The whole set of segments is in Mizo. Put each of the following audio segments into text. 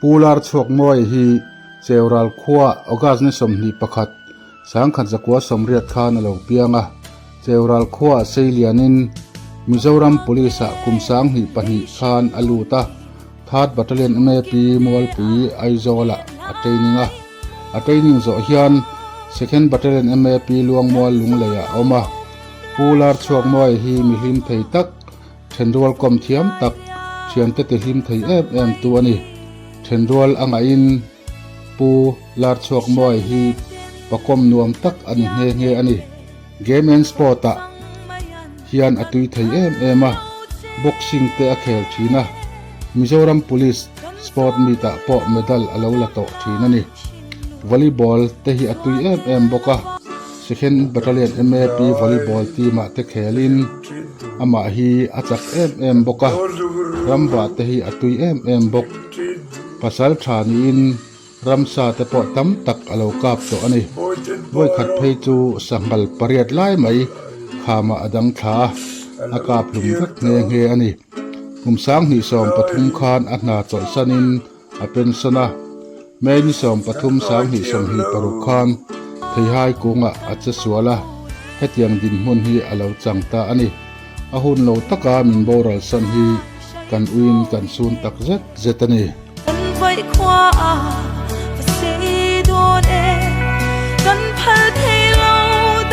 Pu Larchhuakmawia hi Cheural khua August ni 21, 1980 khan a lo piang a. Cheural khuaah seilianin Mizoram Police-ah kum 2002 khan a lut a, Third Battalion MAP Mualpui Aizawl-ah a training a. A training zawh hian Second Battalion MAP Luangmual Lungleiah a awm a. Pu Larchhuakmawia hi mi hlim thei tak, Thenrual kawm thiam tak, thiante ti hlim thei em em tu a ni. Thenrual a ngaihin Pu Larchhuakmawia hi pakawm nuam tak a ni nghe nghe a ni. Game and Sport ah hian a tui thei em em a, boxing te a khel thin a, Mizoram Police Sport Meet ah pawh medal a lo la tawh thin a ni. Volleyball te hi a tui em em bawk a, Second Battalion MAP Volleyball team ah te khelin amah hi a chak em em bawk a, ramva te hi a tui em em bawk. Pasal tha niin ramsa te pawh tam tak a lo kap tawh a ni. Vawikhat phei chu sanghal pariat lai mai khamah a dang thla a, a kap hlum vek nghe nghe a ni. Kum 2013 khan a hna chawlhsanin a pension a, May ni 13 2026 khan Theihai kungah a che sual a, hetiang dinhmun hi a lo chang ta a ni. A hun lo taka min boral san hi kan uiin kan sun tak zet zet a ni. Kan vaih khua a va sei dawn e, kan phal thei lo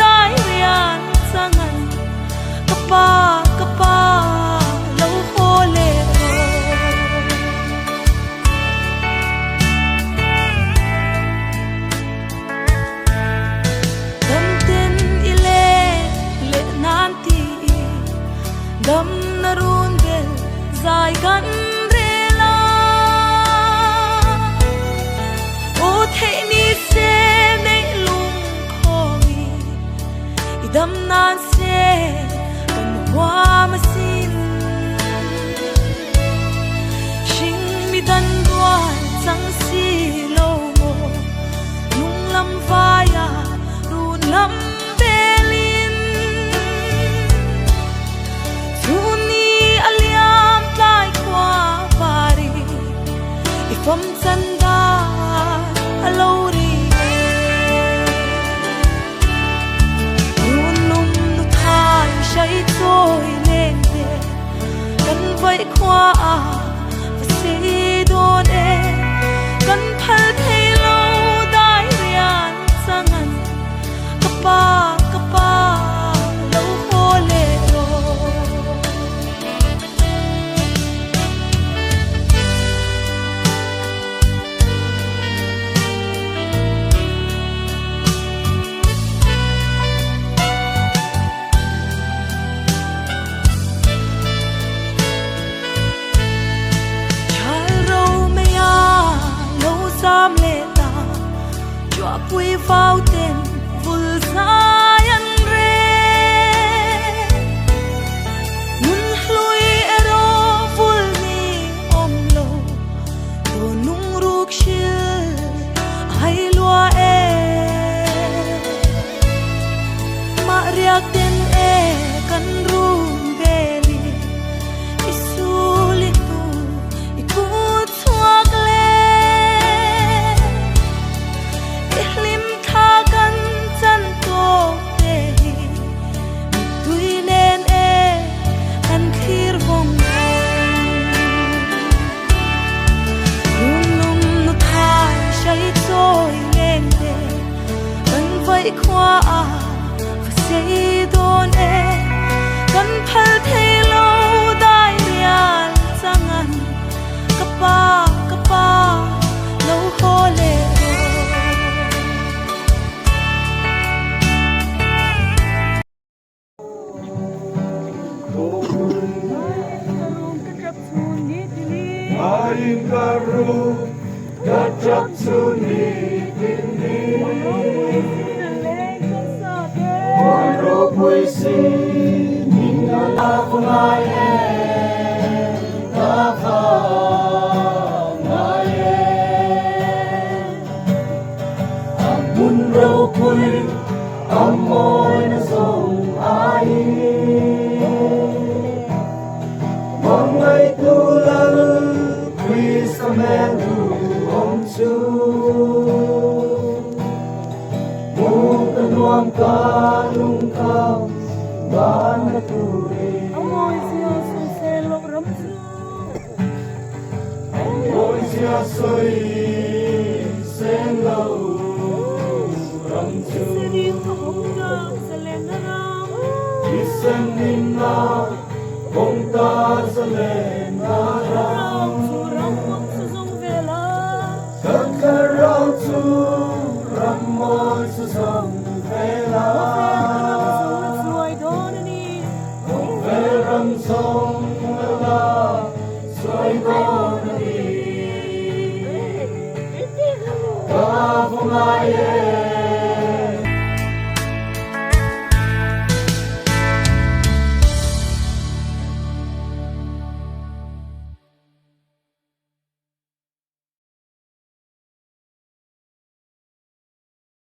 dai rian changan ka pa ka pa lo haw leh rawh. Dam ten i leng leh nan ti i dam na run bel zai kan rel a. Aw theih ni se neih lung khawng i i dam nan se kan huam asin. Hring mi dan rual chang si lo maw lung lam vaia run lam belin. Chhun ni a liam tlai khua var i i fam chan dan a lo ri e. Run lum nu thai hrai chawi leng te kan vaih khua a va sei dawn e. Kan phal thei lo dai rian changan ka pa ka pa lo haw leh rawh. Chal ro mai a lo zam leh ta, Chhuahpui vau ten vul zai an rel. Nun hlui erawh vul ni awm lo, Dawn lungruk hril a hai lua e. Mah riak ten e kan rum bel i, I sul i hnu i kut chhuak le. I hlim thla kan chan tawk te hi, Mittui nen e kan thlir vawng vawng. Run lum nu thai hrai chawi leng te, Kan vaih khua a va sei dawn e. Kan phal thei lo dai rial changan, Ka pa ka pa lo haw leh rawh. chu Hmuh ka nuam ka lungkham van na turin. A mawi zia sawi sel loh ram chu. A mawi zia sawi sel loh ram chu. Thisen in ka hawng ta zalen na ram. Thisen in a hawng ta zalen na ram. Thlarau chu ram mawi chu zawng vel a. Ka thlarau chu ram mawi chu zawng vel a. Khawvel ram zawng a chuai dawn a ni. Khawvel ram zawng a la chuai dawn a ni. Ka vaw ngai e.